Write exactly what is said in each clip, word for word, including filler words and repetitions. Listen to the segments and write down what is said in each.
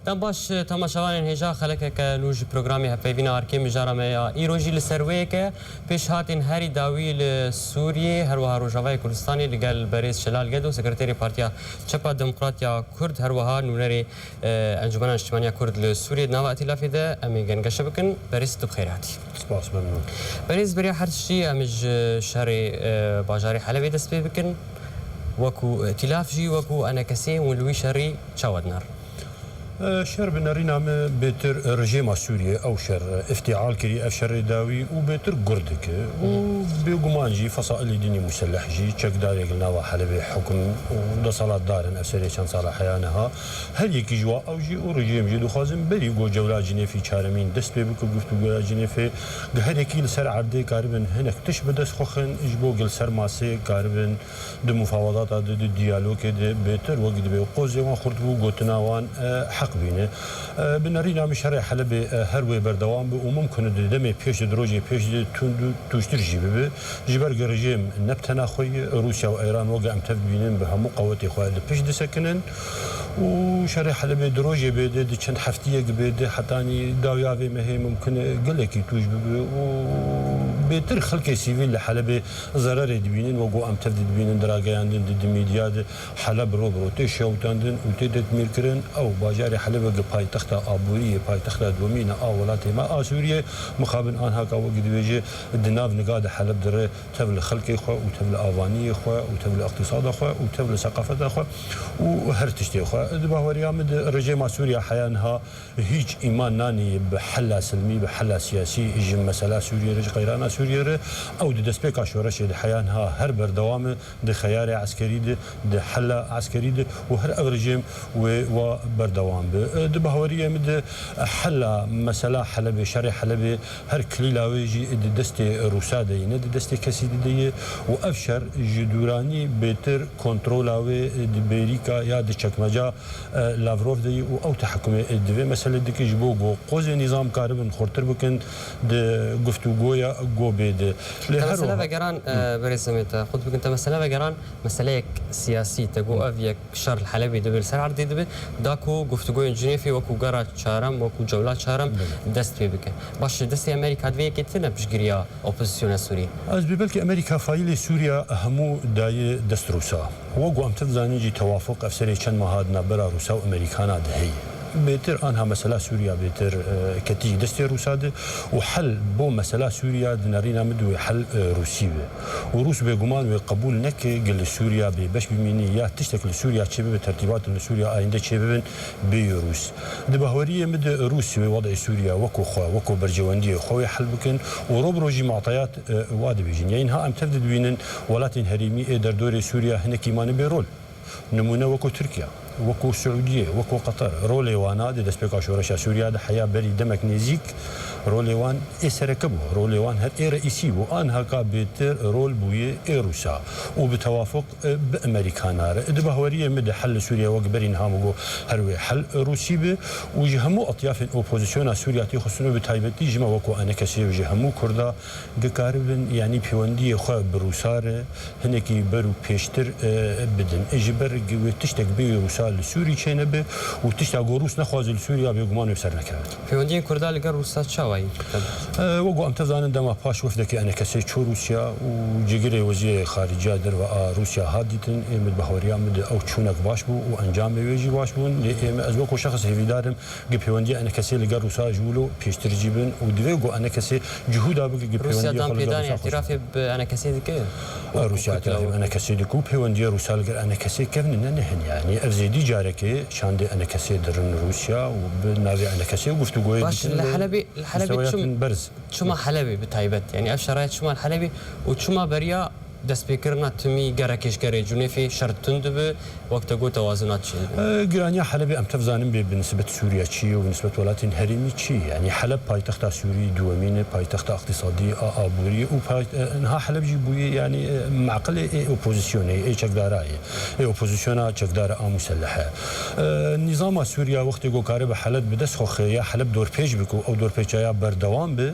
Yan baş, temaşevanên hêja, xelekeke nû ji programê hevpeyvîna Arkê Mijara me ya îro jî li ser wê yeke. Pêşhatên herî dawî li Sûriyê, her wiha Rojavayê Kurdistanê li gel berêz Şelal Gedo, sekreterê Partiya Çepa Demokrat ya Kurd, her wiha nûnerê, e, Encûmena Niştimaniya Kurd li Sûriyê di nava îtîlafê de. Em ê gengeşe bikin. Berêz, tu bi xêr hatî. Spas, memnûn. Berêz, beriya her tiştî em ji şerê, e, bajarê Helebê dest pê bikin. Wekû îtîlaf jî, wekû enekesê, hûn li wî şerî çawa dinerin? E, şer bi nerîna min bêtir rejêma Sûriyê ew şer îftîal kirî, ev şerê dawî û bêtir gur dike û bêguman jî fesailê dînî muselleh jî çekdarek li nava Helebê hukm û desthilatdar in, ev serê çend sala heya niha. Her yekî ji wa ew jî û rejêm jî dixwazin berî ku cewla Cinêfî çaremîn dest pê bike, guftûgoya Cinêfê gi herekî li ser erdê karibin hinek tişt bi dest xwe xin, ji bo gil ser masê karibin di mufawedata de, di diyalogê de bêtir wek dibê qozê wan xurt bû, gotina wan, e, heq bîne. E, bi nerîna min şerê Helebê, e, her wê berdewam be û mimkun e di demê pêş de, di rojê pêş de tund û tûjtir jî bibe. Ji ber ku rejêm ne bi tena xwe ye, Rûsya û Îran wek em tev dibînin bi hemû qewetê xwe li pişt disekinin û şerê Helebê di rojê bê de, di çend heftiyek bê de, hetanî dawiya vê mehê mimkun e gelekî tûj bibe û bêtir xelkê sivîl li Helebê zererê dibînin, wek ku em tev dibînin di rageyandin de, di medya de, Heleb ro bi ro tê şewitandin û tê destmîrkirin. Ew bajarê Helebê gi paytexta aboriyê, paytexta domîn a welatê me a Sûriyê, mixabin anha ka wek dibêje di nav niga de Heleb dire tev li xelkê xwe û tev li avaniyê xwe û tev li iqtîsada xwe û tev li seqafeta xwe û her tiştê xwe. Di bahweriya min de rejêma Sûriya heya niha hîç îman nanî bi hela silmî, bi hela siyasî ji mesela Sûriyê re, ji qeyrana Sûriyê re. Ew di destpêka şoreşê de heya niha her berdewam e di xeyarê eskerî de, di hela eskerî de û her ev rejêm wê wa berdewam be. Di bahweriyê min de hela mesela Helebê, şerê Helebê her kilîla wê jî di destê Rûsa de ye, ne di destê kesî dide ye û ev şer ji dûranî bêtir kontrola wê di bêrîka ya di çekmeca e, Lavrov de ye û ew tehekumê, e, di vê meselê dike ji bo ku qozê nîzam karibin xurtir bikin di guftûgoya Gobê de. Lê Te her mesele wiha vegeran, e, berê Semê te xwe bikin, te mesele vegeran meseleyek siyasî, te got ev yek şer li Helebê dibe, li ser erdê dibe, da ku guftûgoyên Cinêfê wekû gera çarem, wekû cewla çarem Belê. dest pê bike. Baş, destê Amerîka di vê yekê tune piştgiriya Opozisyona Sûrî. Ez bê belkî Amerîka fayîlê Sûriya hemû daye dest Rûsa. Wek ku em tev zanin jî tewafuq ev serê çend meha di navbera Rûsa û Amerîkana de heye. Bêtir anha mesela Sûriya bêtir, e, ketî jî destê Rûsa de û hel bo mesela Sûriya di nerîna min de wê hel, e, Rûsî be. Û Rûs bêguman wê qebûl neke gi li Sûriya bêbeş bimîne ya tiştek li Sûriya çêbibe, tertîbatên li Sûriya ayînde çêbibin bêyî Rûs. Di bahweriyê min de Rûs wê wedê Sûriya weko xwe, weko berjewendiyê xwe wê hel bikin û ro bi ro jî mateyat, e, wa dibêjin. Yayîn ha em tev de dibînin welatên herêmî ê derdorê Sûriya hinekî mane bê rol. Nimûne weko Tirkiye, weko Siûdiyê, weko Qeter. Rolê wana di destpêka şoreşa Sûriya de heya berî demek nêzîk rolê wan ê sereke bû. Rolê wan her ê reîsî bû. Anha ka bêtir rol bûye ê Rûsa. Û bi tewafuq e, bi Amerîkana re. Di bahweriyê min de hel li Sûriye wek berî niha min got her wê hel Rûsî be û ji hemû etyafên opozisyona Sûriya tê xistin û bi taybetî ji me weko enekesê û ji hemû Kurda dikaribin, yanî pêwendiyê xwe bi Rûsa re hinekî ber û pêştir, e, bidin. E, ji ber wê tiştek bê Rûsa li Sûrî çênebe û tişta ku Rûs nexwaze li Sûriya bêguman wê ser nekeve. Pêwendiyên Kurda li gel Rûsa çawa ye? E, wek ku em tev zanin dema paş wefdekî enekesê çû Rûsya û cîgirê wezîrê xariciya derve a Rûsya hat dîtin, ê min bahweriya min de ew çûnek baş bû û encamê wê jî baş bûn. Lê ê min, ez wek ku şexs hêvîdar im, gi pêwendiya enekesê li gel Rûsa ji wilo pêştir jî bin û divê ku enekesê cihûda bike gi Rûsya pêwendiya xwe li gel danpêdanê Rûsa xweş îtirafê bi enekesê dike? E, Rûsya îtirafê bi enekesê dike û pêwendiya Rûsa li gel enekesê kevn ne, ne hin. Yanî ev zêdî carekê şandê enekesê dirin Rûsya û bi navê enekesê guftûgoyê Baş, dikin li li Helebê, li Helebê çim-, mustewayatin berz. Çima Helebê bi taybet? Yanî ev şerayet çima li Helebê û çima beriya destpêkirina timî gerek êşkerê Cunêfê şer tund dibe, wek te got tewazunat çêdibe? E, giraniya Helebê em tev zanin bê bi nisbet Sûriya çi ye û bi nisbet welatên herêmî çi ye? Yanî Heleb paytexta Sûrî duwemîn e, paytexta iqtîsadî a aborî û payt-, e, niha Heleb jî bûye, yanî, e, meqilê ê opozisyonê, ê çekdara ye, ê opozisyona çekdara a muselleh e. E, nîzama Sûriya wextê ku karibe Heleb bi dest xwe xe ya Heleb dorpêç bike û ew dorpêçaya berdewam be,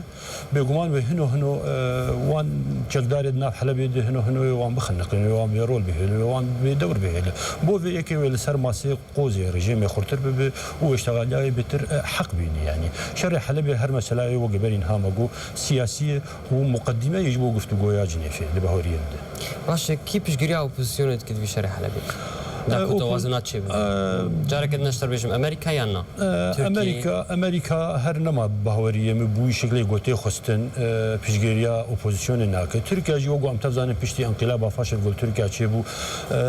Bêguman wê hino hino, e, wan çekdarê di nav Helebê de hin hino wê wan bixiniqin, wê wan bê rol bihêle, wê wan bê dewr bihêle. Bo vê yekê wê li ser masê qozê rejîmê xurtir bibe û wê ştexaliya wê bêtir, e, heq bîne. Yanî şerê Helebê her mesela wê weke berî niha me got siyasî ye û muqedîme ye ji bo guftûgoya Cinêfê di baweriyê min de. Baş e, kî piştgiriya opozisyonê dike di vî şerê Helebê? Da ku tewazuna çêbibe. Careke din ez ji te re bêjim, Amerîka yan na? Tirkiye? Amerîka, Amerîka her nema baweriyê min bûyî şiklê gotê xwestin, e, piştgiriya opozisyonê nake. Tirkiye jî wek em tev zanin piştî enqilaba faşil ku li Tirkiye çêbû,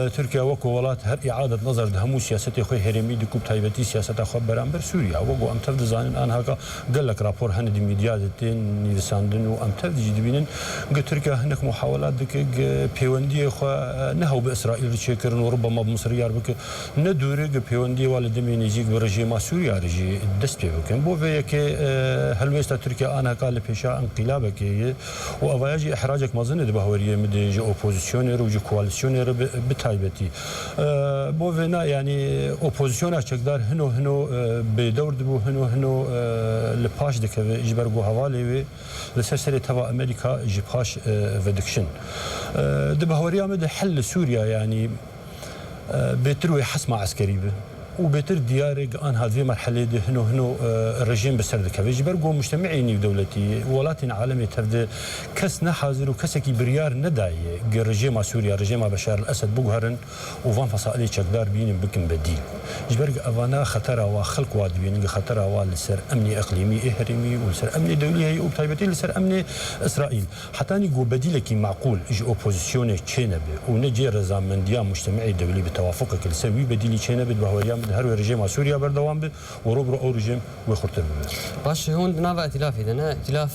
e, Tirkiye wek welat her îadet nezer di hemû siyasetê xwe herêmî dike û bi taybetî siyaseta xwe beramber Sûriye. Wek em tev dizanin anhaka gelek rapor hene di medya de tên nivîsandin û em tev jî dibînin ku Tirkiye hinek muhawelat dike ku pêwendiyê xwe, e, ne hew bi Îsraîl re çêkirin û ribama bi Misir yar bike, ne dûrê ku pêwendiyê wa li demê nêzîk bi rejîma Sûriya re jî dest pê bikin. Bo vê yekê, e, helwêsta Tirkiye anheka li pêşa enqilabekê ye û evaya jî ihracek mezin e di baweriyê min de ji opozisyonê re û ji koalîsyonê re bi, bi taybetî. E, bo vê na, yanî opozisyona çekdar hino hino, e, bêdewr dibû, hino hino, e, li paş dikeve ji ber ku hevalê wê li ser serê teva Amerîka ji paş, e, vedikişin. E, di bahweriya min de hel li Sûriya, yanî, e, bêtir wê hesma eskerî be û bêtir diyar e, anha di vê merhelê de hino hino, e, rejîm bi ser dikeve. Ji ber ku mujtemeê nîvdewletî, welatên alemê tev de kes ne hazir û kesekî biryar nedaye ku rejîma Sûriya, rejîma Beşar el Esed biguherin û van fesailê çekdar bînin bikin bedîl. Ji ber ku evana xetera wa xelk wa dibînin, ku xetera wa li ser emnê iqlîmî ê herêmî û li ser emnê dewlî heye û bi taybetî li ser emnê Îsraîl. Hetanî ku bedîlekî meqûl ji opozisyonê çênebe û ne cê rezamendiya mujtemeê dewlî bi tewafuqek li ser wî bedîlî çênebe, di bahweriya min de her wê rejîma Sûriya berdewam be û rû bi rû ew rejîm wê xurtir bibe. Baş e, hûn di nava îtîlafê de ne? Îtîlaf,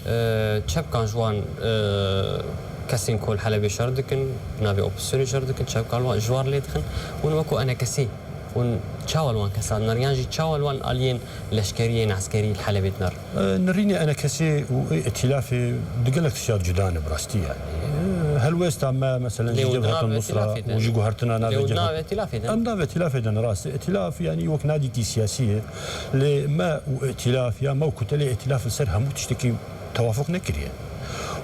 e, çepkan ji wan, e, kesên ku li Helebê şer dikin, di navê opozisyonê şer dikin, çepkan wan, ji wan lê dixin. Hûn wekû enekesî, hûn çawa li wan kesan dinerin? Yan jî çawa li wan aliyên leşkerî yên eskerî li Helebê dinerin? E, nirînê enekesê û ê îtîlafê di gelek tişta cuda ne bi rastî, yanî. E, helwêsta me, meselen, ji Cebheta Nusra û ji guhertina navê Cebheta, em di navê îtîlafê de ne, rast e. Îtîlaf, yanî, wek nadîkî siyasî ye. Lê me û îtîlaf ya me û kutelê îtîlaf li ser hemû tiştekî tewafuq nekiriye.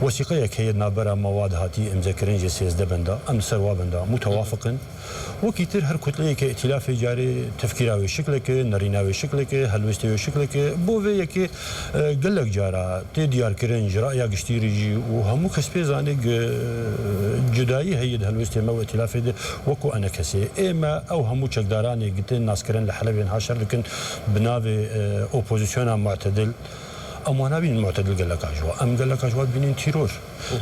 Wesîqeyek heye di navbera me wa dihatî îmzekirin jê sêzdeh benda. Em li ser wa benda mûtewafiq in. Wekî tir her kutleyeke îtîlafê carê tefkîra wê şikleke, nerîna wê şikleke, helwestê wê şikleke. Bo vê yekê, e, gelek cara tê diyarkirin ji raya giştî re jî û hemû kes pê zane ku, e, cudayî heye di helwestê me û îtîlafê de wekû enekesê. Ê me ew hemû çekdaranê ku tên naskirin li Helebê niha şer dikin bi navê, e, opozisyona mu'tedil. Em wan nabînin mu'tedil geleka ji wa. Em geleka ji wa dibînin tîror.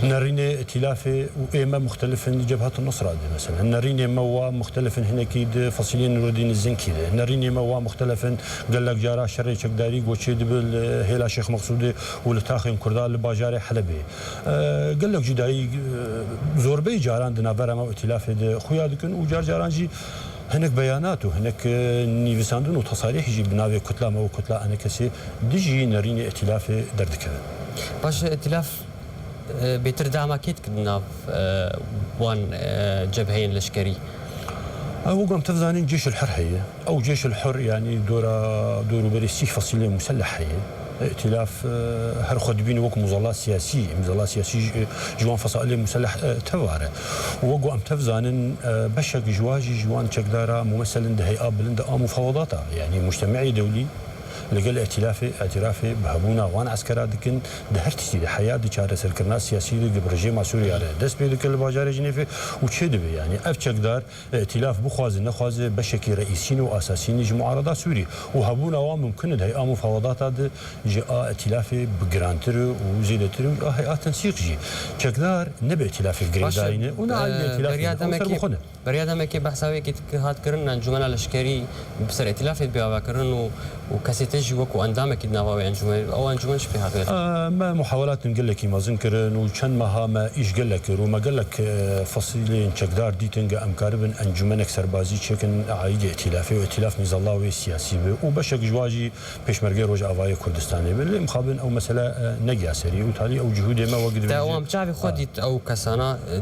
Nerînê îtîlafê û ê me muxtelif in di Cebhet Nusra de, mesela. Nerînê me wa muxtelif in hinekî di Fasîlê Nûreddîn Zinkî de. Nerînê me wa muxtelif in gelek cara şerê çekdarî ku çêdibe li Hêla Şêx Meqsûdê û li taxên Kurda li bajarê Helebê. E, gelek cudayî, e, zorbeyî caran di navbera me û îtîlafê de xuya dikin û car caran jî hinek beyanat û hinek, e, nivîsandin û tesarîh jî bi navê kutla me û kutla enekesê dijî nerînê îtîlafê derdikevin. Baş e, îtîlaf, e, bêtir dema kê dike di nav, e, wan, e, cebheyên leşkerî? Ew wek em tev zanîn Cêşul Hur heye. Ew Cêşul Hur, yanî dora, dor û berê sîh fesîlê muselleh heye. Îtîlaf, e, her xwe dibîne wek muzala siyasî. Muzala siyasî ji, ji wan fesailê muselleh, e, tevare. Û wek em tev zanin, e, beşek ji wa jî ji wan çekdara mumeselin di hey'a bilind a mufawedata. Yanî mujtemeê dewlî li gel îtîlafê, îtirafê bi hebûna wan eskera dikin, di her tiştî de heya di çareserkirina siyasî de bi rejîma Sûriya re dest pê dike li bajarê Cinêfê û çêdibe. Yanî ev çekdar Îtîlaf bixwaze nexwaze beşekî reîsî ne û asasî ne ji muarada Sûrî û hebûna wan mimkun e di hey'a mufawedata de ji a îtîlafê bi girantir e û zêdetir e û ji a hey'a tensîq jî. Çekdar ne bi îtîlafê girêdayî ne û ne aliyê îtîlafê ne, ew ser bi xwe ne. Beriya demekê behsa wê yekê hat kirin, encûmena leşkerî bi ser îtîlafê dibe avakirin û û kesê te jî wekû endamekî di nava wê encûmenê, ew encûmen çi pê hatiye? E, me muhawelatên gelekî mezin kirin û çend meha me îş gelek kir û me gelek, e, fesîlên çekdar dîtin ku em karibin encûmenek serbazî çêkin aîdê îtîlafê û îtîlaf mîzala wê siyasî be û beşek ji wa jî Pêşmergeyê Rojavayê Kurdistanê be. Lê mixabin ew mesele, e, negiya serî û talî ew cihûdê me wek dibêje. Te wan bi çavê xwe dît ew kesana, e,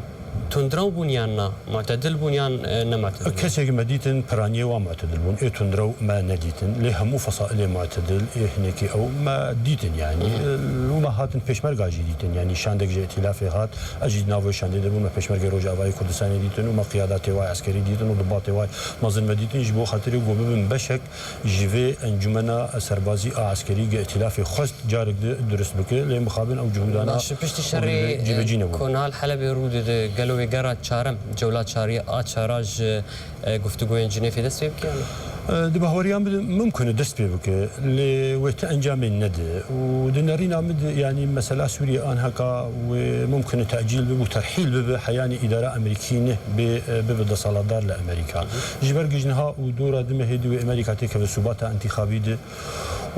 Tundrew bûn yan na? Mu'tedil bûn yan, e, ne mu'tedil? Kesek me dîtin, piraniyê wan mu'tedil bûn. Ê tundrew me nedîtin. Lê hemû fesailê mu'tedil, ê hinekî ew me dîtin yanî. Hı hı. E, û me hatin pêşmerga jî dîtin. Yanî şandek ji îtîlafê hat. Ez jî di nav wê şandê de bûm. Me pêşmergê Rojavayê Kurdistanê dîtin û me qiyadatê wa eskerî dîtin û dibatê wa mezin me dîtin. Ji bo xatirê ku bibin beşek ji vê encûmena serbazî a eskerî ge îtîlafê xwest carek di durust bike, lê mixabin ew cihûdana Baş, piştî şerê, cîbecî e, nebûn. Ku niha li Helebê rû dide, gelo wê gera çarem, cewla çarî a çara ji, e, guftûgoyên Cinêfê dest pê bike yan na? E, di bahweriya min de mimkun e dest pê bike, lê wê ti encamê nede û di nerîna min de, yanî mesela Sûriye anheka wê mimkun e tecîl bibe û terhîl bibe heyanî îdara Amerîkî ne bê, e, bibe desalatdar li Amerîka. Ji ber gijniha û dora du mehê di wê Amerîka têkeve sûbata entîxabî de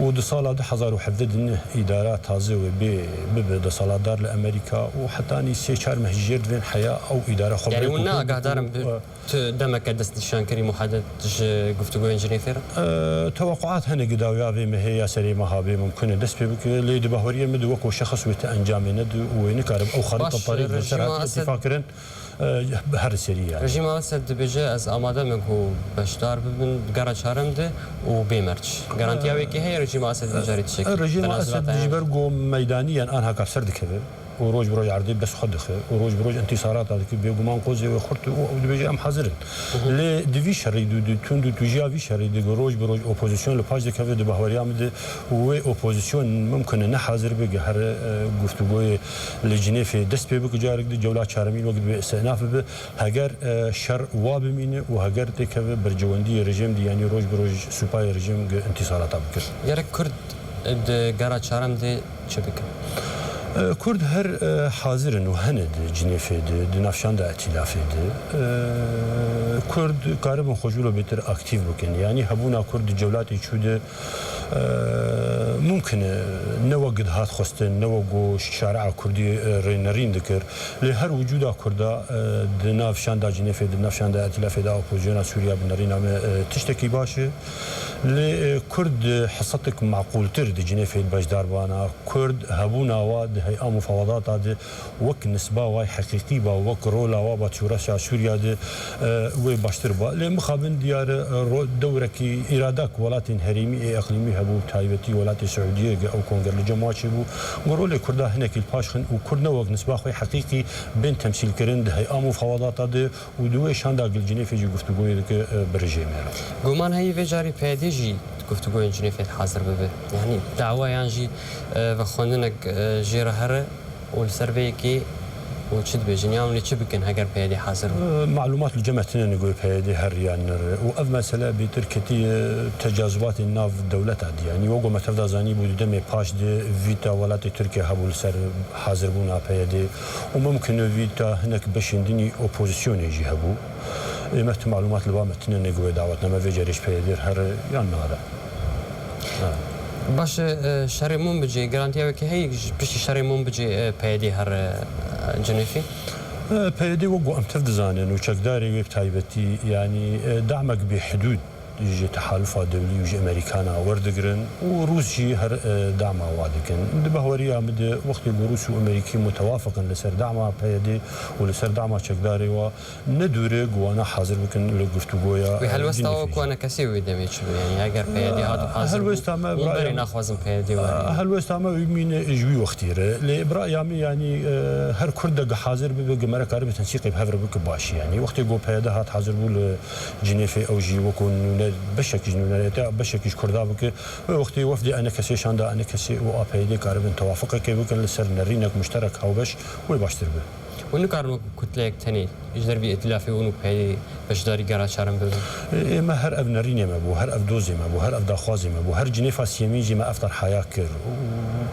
û di sala du hezar û hevdeh de neh îdara taze wê bê bibe desalatdar li Amerîka û hetanî sê çar meh jêr divên heya ew îdara xwe Yanî bê hûn ne ku- agahdarin bi ku- tu demeke destnîşankirî muhedet ji guftûgoyên Cinêfê re? E, tewequat hene gida wê ya vê mehê ya serê meha bê mimkun e dest pê bike, lê di bahweriyê min de weko şexs wê ti encamê nede û wê nikaribe ew xarîta Baş, tarî li ser rejîma hatiye Esed îtîfa kirin. E, her serî yani. Rejîma Esed dibêje, ez amade me ku beşdar bibim gera çarem de û bê merc. Garantiya wê kê heye rejîma Esed vê carî tiştekî? E, rejîma Esed ji ber ku meydanî yan anha kapser dikeve û roj bi roj erdê bi dest xwe dixe û roj bi roj intîsarata dike, bêguman qozê wê xurt û ew dibêje em hazir in. Hı hı. Lê di vî şerî de, di tund û tûjiya vî şerî de ku roj bi roj opozîsyon li paş dikeve di bahweriya min de wê opozîsyon mimkun e ne hazir be ge her, e, guftûgoyê Li Cinêfê dest pê bike carek di cewla çaremîn wek divê îstînaf bibe. Heger, e, şer wa bimîne û heger têkeve berjewendiyê rejîm di, yanî roj bi roj supayê rejîm gi întîsarata bike. Gerek Kurd di gera çarem de çi bikin? E, Kurd her, e, hazir in û hene di Cinêfê de, di nav şanda îtîlafê de. E, Kurd karibin xwe ji wilo bêtir aktîf bikin. Yanî hebûna Kurd di cewlatê çû de Eee, mumkin e, ne wek dihat xwestin, ne wek ku şare'a Kurdî, e, rênerîn dikir. Lê her wicûda Kurda, e, di nav şanda Cinêfê, di nav şanda Etilafê de, opozisyona Sûriya bi nerîna me, e, tiştekî baş e. Lê, e, Kurd, e, hisetik meqûltir di Cinêfê de beşdar bana. Kurd hebûna wa di hey'a mufawedata de wek nisba wa heqîqî ba, wek rola wa ba çewreşa Sûriya de, e, wê baştir ba. Lê mixabin diyar e, ro-, dewrekî îradak welatên herêmî ê eqlîmî hebû, bi taybetî welatê Siûdiyê ge ew konger li cem wa çêbû. Ku rolê Kurda hinekî li paş xin û Kurd ne wek nisba xwe heqîqî bên temsîlkirin di hey'a mufawedata de û di wê şanda gil Cinêfê jî guftûgoyê dike, e, bi rejêmê re. Guman heye vê carî P Y D jî guftûgoyên Cinêfê de hazir bibe. Yanî dawa yan jî, e, vexwendinek, e, jê re here û li ser vê yekê û çi dibêjin? Yan lê çi bikin heger P Y D hazir be? E, malûmat li cem me tune ne ku P Y D her yan nere û ev mesele bêtir ketiye tecazubatên nav dewleta de. Yanî wek ku me tev de zanîbû di demê paş de vîta welatê Tirkiye hebû li ser hazirbûna P Y D û mimkin e vîta hinek beşên dinî opozisyonê jî hebû. Ê me tu malûmat li ba me tune ne ku wê dawetname vê carê ji P Y D re here yan nare. Ha. Baş e, şerê Munbicê, garantiya wekî heye ji piştî şerê Munbicê, e, P Y D here, e, Cinêfê? E, P Y D wek ku em tev dizanin û çekdarê wê bi taybetî, yanî, e, damek bêhidûd ji tehalufa dewlî û ji Amerîkana werdigirin û Rûs jî her, e, dama wa dikin. Di bahweriya min de wextê ku Rûs û Amerîkî mutewafiq in li ser dama P Y D û li ser dama çekdarê wa, ne dûr e ku wana hazir bikin li guftûgoya, Wê e, helwesta Cinêfê wa ku jî. Enekesê wê demê çi be? Yanî eger P Y D hat û hazir bû, Helwesta me, hûn berê birayê naxwazin P Y D were. Helwesta me wî mîne ji wî wextî re. Lê birayê min, yanî, e, her Kurd de hazir bibe, ge mere karibe tensîqê bi hev re bike baş e. Yanî wextê ku P Y D hat hazir bû li Cinêfê, ew jî wekû nûner, beşekî ji nûneriyeta, beşekî ji Kurda bike. Wê wextê wefdê enekesê, şanda enekesê û a P Y D karibin tewafiqekê bikin li ser nerînek muşterek hawbeş, wê baştir be. Hûn nikarin wekî kutleyek tenê ji dervî îtîlafê hûn û P Y D beşdarî gera çarem bibin? Ê me her ev nerînê me bû, her ev dozê me bû, her ev daxwazê me bû, her Cinêfa siyemîn jî me ev terhaya kir. Û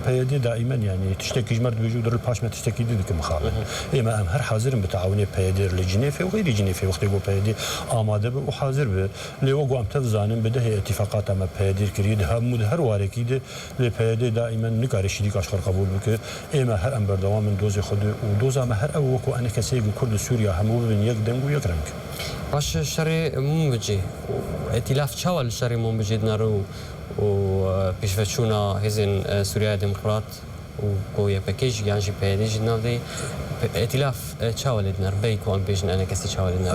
P Y D daîmen, yanî tiştekî ji me re dibêje û di li paş me tiştekî dî dike mixabin. Hı hı. Ê me em her hazir in bi teawunê P Y D re li Cinêfê û xeyrî Cinêfê wextê ku P Y D amade be û hazir be. Lê wek ku em tev zanin bi dehê îtîfaqata me P Y D re kiriye di hemû di her warekî de. Lê P Y D daîmen nikare şirîka ji xwe re qebûl bike. Ê me her em berdewam in dozê xwe de û doza me her ew wekû enekeseyê ku Kurd li Sûriya hemû bibin yek deng û yek reng. Baş e, şerê Munbicê û îtîlaf çawa li şerê Munbicê dinere û, û, e, pêşveçûna hêzên, e, Sûriya Demokrat û ku Y P G jî yan jî P Y D jî di nav de ye, Îtîlaf, e, çawa lê diner? Bey ku em bêjin enekesî çawa lê diner?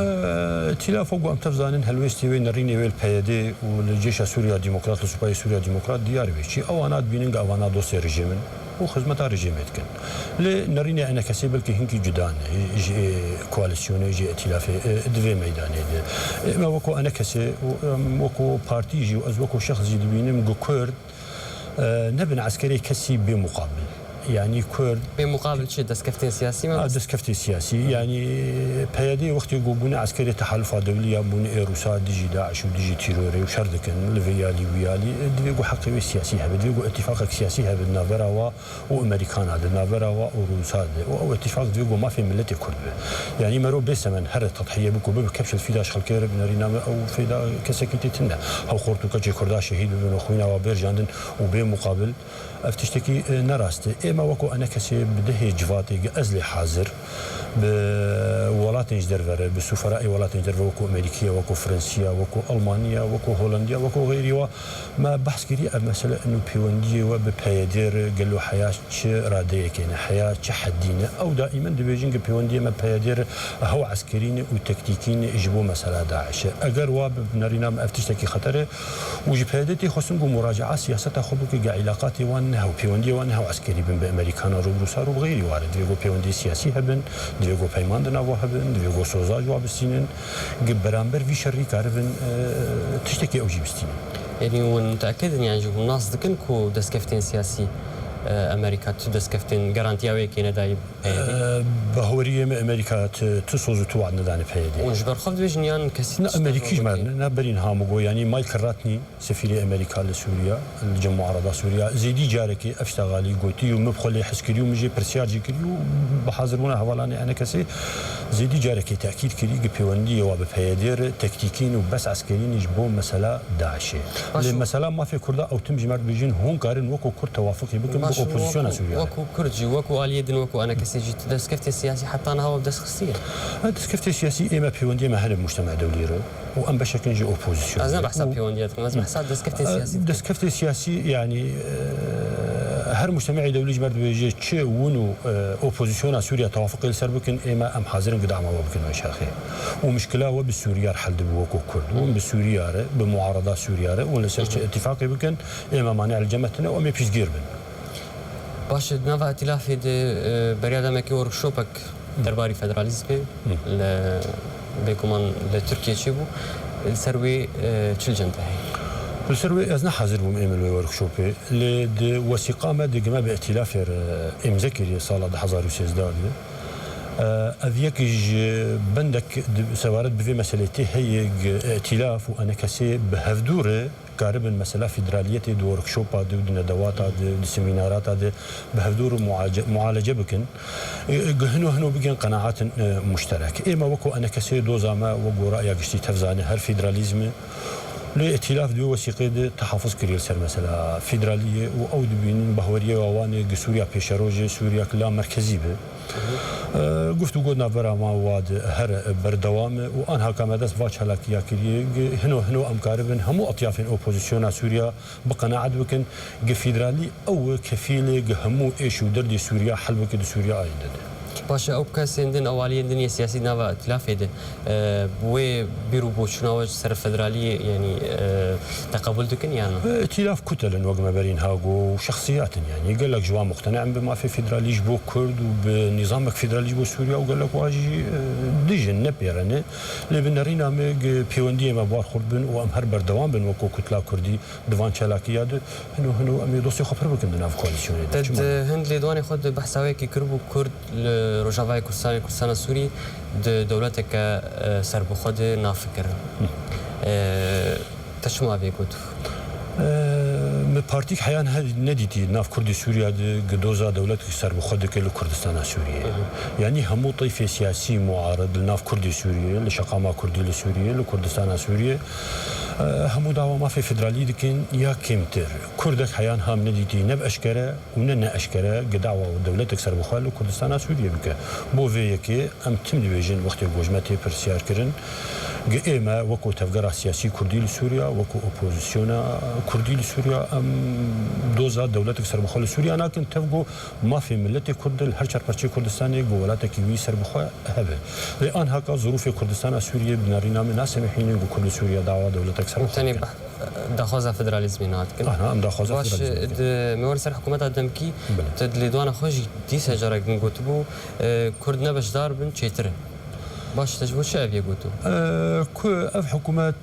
E, Îtîlaf, wek em tev zanin, helwêstê wê, nerînê wê li P Y D û li Cêşa Sûriya Demokrat, li Supayê Sûriya Demokrat diyar bê. Çi ewana dibînin, gi ewana dostê rejîm in û xizmeta rejîmê dikin. Lê nerînê enekesê belkî hinkî cuda ne, ji, e, koalîsyonê, ji îtîlafê, e, di vê meydanê de. Ême weko enekesê û, em, weko partî jî û ez weko şexs jî dibînim, gu Kurd, e, nebin eskerê kesî bê muqabil. Yanî Kurd Bê muqabil çi? Destkeftên siyasî me? A, destkeftê siyasî. Yanî P Y D wextê ku bûne eskerê tehalufa dewlî ya bûne ê Rûsa dijî DAIŞ û dijî tîrorê û şer dikin, li vê yalî wî yalî, divê ku heqê wê siyasî hebe, divê ku îtîfaqek siyasî hebe di navbera wa û Amerîkana de, navbera wa û Rûsa de. Û ew îtîfaq divê ku mafê miletê Kurd be. Yanî mero bê semen here tedhiye bike, bibe kepş li fîda ji xelkê re, bi nerîna me ew fêda kesekî tê tune. Hew xort û keçê Kurda şehîd bibin û xwîna wa bêrjandin û bê muqabil. Ev tiştekî, e, ne rast e. Ême weko enekesê bi dehê civatê gi ez lê hazir, bi welatên ji derve re, bi suferaê welatên ji derve, weko Amerîkiye, weko Fransiya, weko Almaniya, weko Holandiya, weko xeyrî wa, me behs kirî ev mesele ino pêwendiyê we bi P Y D re gelo heya çi radeyekê ne, heya çi heddî ne. Ew daîmen dibêjin gi pêwendiyê me P Y D re hew eskerî ne û tektîkî ne ji bo mesela DAIŞ e. Eger wa bi nerîna me ev tiştekî xeter e, û ji P Y D tê xwestin ku muracaa siyaseta xwe bike, ge îlaqatê wan ne hew, pêwendiyê wan ne hew eskerî bin bi Amerîkana re, bi Rûsa re, bi xeyrî wa re. Divê ku pêwendiyê siyasî hebin, divê ku peyman di nav wa hebin, divê ku soza ji wa bistînin, gi beramber vî şerî karibin, e, tiştekî ew jî bistînin. Yanî hûn muteekid in, yan jî hûn nas dikin ku destkeftên siyasî, e, Amerîka tu destkeftên garantiya wê yekê nedayî P Y D? E, baweriyê me Amerîka tu, tu soz û tu wad nedane P Y D. Hûn ji ber xwe dibêjin yan kesî Ne, tişta Amerîkî ji me, ne, ne berîn ha min got, yanî Michael Ratney, sefîrê Amerîka li Sûriya, li cem muarada Sûriya, zêdî carekê ev şta xalî gotî û min bi xwe lê hez kirî û min jê pirsyar jî kirî û bi hazirûna hevalanê enekesê zêdî carekê tekîd kirî, gi pêwendiyê wa bi P Y D re tektîkî ne û bes eskerî ne ji bo mesela DAIŞê. Baş Lê û mesela mafê Kurda ew tim ji me re dibêjin, hûn karin weko Kurd tewafuqê bikin bi Baş û opozisyona weko, Sûriya re. Weko Kurd jî, weko aliyê din, weko enekesê jî, tu destkeftê siyasî heta niha we bi dest xistiye? Ha, destkeftê siyasî ême pêwendiyê me hene bi mujtema dewlî re. û em beşek in ji opozîsyonê. Ez ne behsa Û pêwendiya dikim, ez behsa destkeftê siyasî dikim. Destkeftê siyasî, yanî, e, her mujtemeê dewlî ji me re dibêje, çi win û, e, opozîsyona Sûriya tewafuqê li ser bikin, ême em hazir in gi dama we bikin wê çaxê. Û mişkila we bi Sûriya re hel dibe weko Kurd. Hûn bi Sûriya re, bi muarada Sûriya re, hûn li ser çi îtîfaqê bikin, ême mane li cem me tune û em ê piştgîr bin. Baş e, di nava îtîlafê de, e, beriya demekê workshopek derbarî federalîzmê li, bêguman li Tirkiye çêbû. Li ser wê, e, çi li cem te heye? Li ser wê ez ne hazir bûm êm li wê workshopê. Lê di wesîqa me de gi me bi îtîlafê re îmze kiriye sala du hezar û sêzdeh de. E, ev yek ji bendek di, sebaret bi vê meselê tê heye, gi îtîlaf û enekesê bi hevdû re karibin mesela federaliyetê di workshopa de û di nedewata de û di semînarata de bi hevdû re muace-, mualece bikin. E, e, hino hino bigên qenaatin, e, muşterek. Ême weko enekesê doza me, wek ku raya giştî tev zane, her federalîzm e. Lê îtîlaf di wê wesîqê de tehafiz kiriye li ser mesela federaliyê û ew dibînin bahweriyê wan ê gi Sûriya pêşerojê, Sûriyek la merkezî be. E, guftûgo navbera me wa de here berdewam e û anha ka me dest va çalakiya kiriye, gi hino hino em karibin hemû etyafên opozîsyona Sûriya bi qenaet bikin, gi federalî ew e kefîlê gi hemû êş û derdê Sûriya hel bike di Sûriya ayînde de. Baş e, ew kesên din, ew aliyên din yê siyasî di nava îtîlafê de, e, wê bîr û boçûna we ji ser federaliyê, yanî, e, teqebûl dikin yan na? E, îtîlaf kutel in, wek me berî niha got, û şexsiyat in, yanî gelek ji wan muqtene in bi mafê federalî ji bo Kurd û bi nîzamek federalî ji bo Sûriya û gelek wan jî, e, dij in, ne pêre ne. Lê bi nerîna me gi pêwendiyê me bi wan xurt bin û em her berdewam bin weko kutla Kurdî di van çalakiya de, hino hino em ê dostê xwe pir bikin di nav koalîsyonê de. Te Çima? Di hin lêdwanê xwe de behsa wê yekê kiribû, Kurd li Rojavayê Kurdistanê, Kurdistana Sûrî, di dewleteke, e, serbixwe de nafikirin. E, te çima vê got? E, me partîk heya niha nedîtî nav Kurdê Sûriya de gi doza dewletek serbixwe dike li Kurdistana Sûriyê. Yanî hemû teyfê siyasî muarid li nav Kurdê Sûriyê, li şeqama Kurdî li Sûriyê, li Kurdistana Sûriyê, e, hemû dawa mafê federalî dikin ya kêmtir. Kurdek heya niha min nedîtî ne bi eşkere û ne ne eşkere gi dawa dewletek serbixwe li Kurdistana Sûriyê bike. Bo vê yekê em tim dibêjin wextê ku ji me tê pirsiyar kirin, Gi ême wekû tevgera siyasî kurdî li Sûriya, wekû opozisyona kurdî li Sûriya, em doza dewletek serbixwe li Sûriya nakin, tev ku mafê miletê kurd li her çar parçeyê Kurdistanê ku welatekî wî serbixwe hebe. Lê anhaka zirûfê Kurdistana Sûriyê bi nerîna min nasemihînin ku kurd li Sûriya dawa dewletek serbixwe Tenê bikin. Daxwaza federalîzmê nadikin. Aha, em daxwaza Baş, federalîzmê dikin. Di, me were ser hikûmeta demkî, Belê. Te di lêdwana xwe jî dîsa carek din gotibû, e, Kurd ne beşdar bin çêtir in. Baş, te ji bo çi ev yê gotû? E, ku ev hikûmet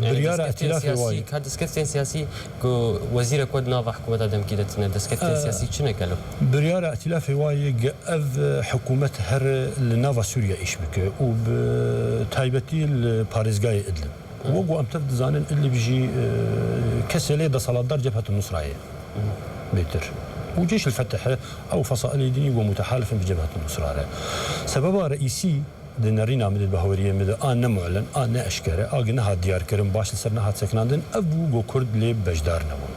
Yani biryara destkeftên îtîlafê siyasî, wayê. Ka destkeftên siyasî ku wezîrek we di nava hikûmeta demkî de tine, destkeftên E, siyasî çi ne gelo? Biryara îtîlafê wayê ge ev hikûmet her li nava Sûriye îş bike û bi taybetî li parêzgayê Idlib. Wek ku em tev dizanin, Idlib jî, e, kesê lê desthilatdar Cebhet Nusrayê bêtir. Û Ceyş el Fetih, ew fesailê dînî ku mutehalif in bi Cebhet Nusra re. Sebeba reîsî di nerîna min de, di baweriyê min de, a ne mu'len, a ne eşkere, a gi nehat diyarkirin, baş li ser nehat sekinandin, ev bû ku Kurd lê beşdar nebûn.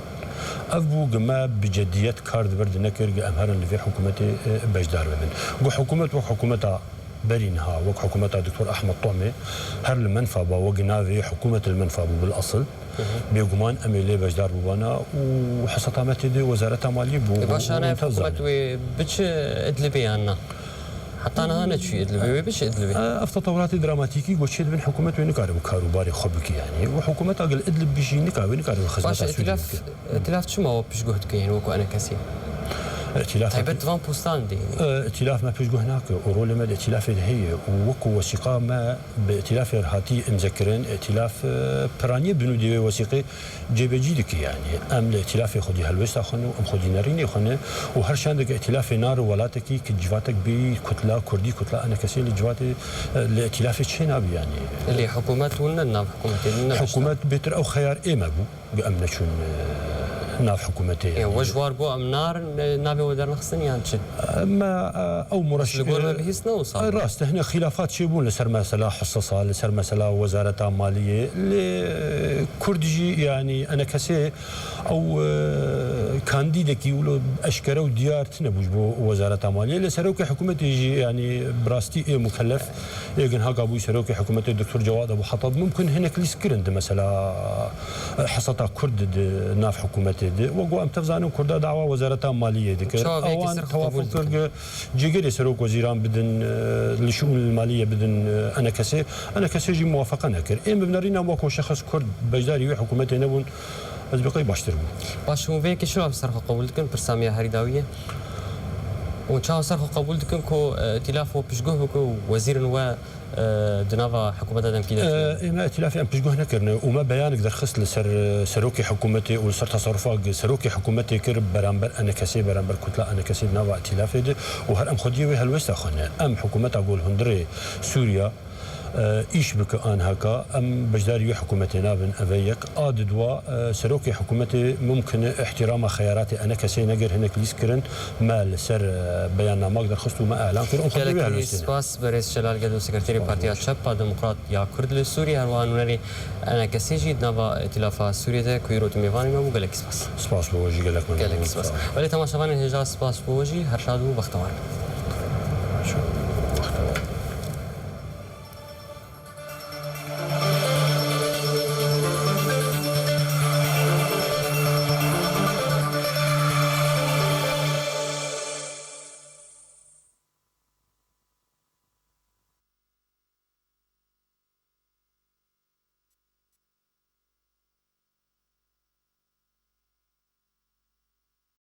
Ev bû gi me bi cediyet kar di vir de nekir, gi em herin li vê hikûmetê, e, beşdar bibin. Gu hikûmet wek hikûmeta berî niha, wek hikûmeta Doktor Ahmet Tomê, her li menfa ba, wek navê hikûmet li menfa bû bil esil. Bêguman em ê lê beşdar bibana û heseta me tê de Wezareta Maliyê bû. E, baş, ana ev hikûmet wê biçi Idlibê yan na? Heta niha neçûyî Idlibê, wê biçi Idlibê? E, ev tetewuratê dramatîkî ku çê dibin hikûmet wê nikare bi karûbarê xwe bike, yanî. Û hikûmeta gel Idlib bijî nika, wê nikare bi xizmeta Sûriyê bike. Baş, îtîlaf, îtîlaf çima we piştguh dike, yanî, wekû enekesê? Îtîlaf Taybet di van postan de, yanî. E, îtîlaf me piştguh nake û rolê me di îtîlafê de heye û wekû wesîqa me bi îtîlafê re hatî îmze kirin, îtîlaf, e, piraniyê binû dê wê wesîqê cêbecî dike, yanî. Em li îtîlafê xwedî helwêsta xwe ne û em xwedî nerînê xwe ne û her şandeke îtîlafê nare welatekî ki civatek bî kutla kurdî, kutla enekesê li civatê, e, li îtîlafê çê nabî, yanî. Lê hikûmet hûn ne nav hikûmetê, ne beşdar. Hikûmet bêtir ew xeyar ê me bû. Em neçûn, e, nav hikûmetê, Ê, yanî. We ji war got em narin, e, navê we dernexistin yan çi? Me, e, ew muraş-, Li gor me e, bihîst ne wisa bû. Rast e, hine xîlafat çêbûn li ser mesela hissesa, li ser mesela Wezareta Maliyê. Lê, e, Kurd jî, yanî, enekesê ew, e, kandîdekî wilo eşkere û diyar tine bû ji bo Wezareta Maliyê. Lê serokê hikûmetê jî, yanî, bi rastî ê mukellef, ê ginhaka bû serokê hikûmetê Doktor Cewad Ebû Hetab mumkin hinek lîst kirin di mesela, e, heseta Kurd di nav hikûmetê de. Wek ku em tev zanin Kurda dawa Wezareta Maliyê dikir. Çawa vê yekê Ewan ser xwe qebûl tewafuk kir dikin? Ge-, cêgerê serok wezîran bidin, e, li şûn li maliyê bidin, e, enekesê. Enekesê jî muwafeqe nekir. Ê min bi nerîna wek ku şexs Kurd beşdarî wê hikûmetê nebûn, ez bi qey baştir bû. Baş, hûn vê yekê çawa ser xwe qebûl dikin? Pirsa me ya herî dawî ye. Hûn çawa ser xwe qebûl dikin ku, e, îtîlaf we piştguh bike û wezîrên we e, di nava hikûmeta demkî de E, tune? Ê me îtîlafê em piştguh nekirine û me beyanek derxist li ser, e, serokê hikûmetê û li ser teserrufa gi-, serokê hikûmetê kir beramber enekesê, beramber kutla enekesê di nava îtîlafê de û her em xwediyê wê helwesta xwe ne. Em hikûmeta ku li hundirê Sûriya, e, îş bike anhaka, em beşdarî wê hikûmetê nabin, ev e yek. A di dua, e, serokê hikûmetê mumkin e îhtîrama xeyaratê enekesê negir hinek lîst kirin. Me li ser, e, beyannamak derxist û me elan kir. Û xwe Gelekî dê wê helwestê ne. Spas, berêz Şelal Gedo, sekreterê Spas Partiya baş. Çep a Demokrat ya Kurd li Sûriyê, her wiha nûnerê enekesê jî di nava Îtîlafa Sûriyê de ku îro tu mêvanê me bû, gelekî spas. Spas bo we jî, gelek memnûn. Gelekî spas. Sağ ol. Belê temaşevanên hêja, spas bo we jî, her şad û bextewar bin.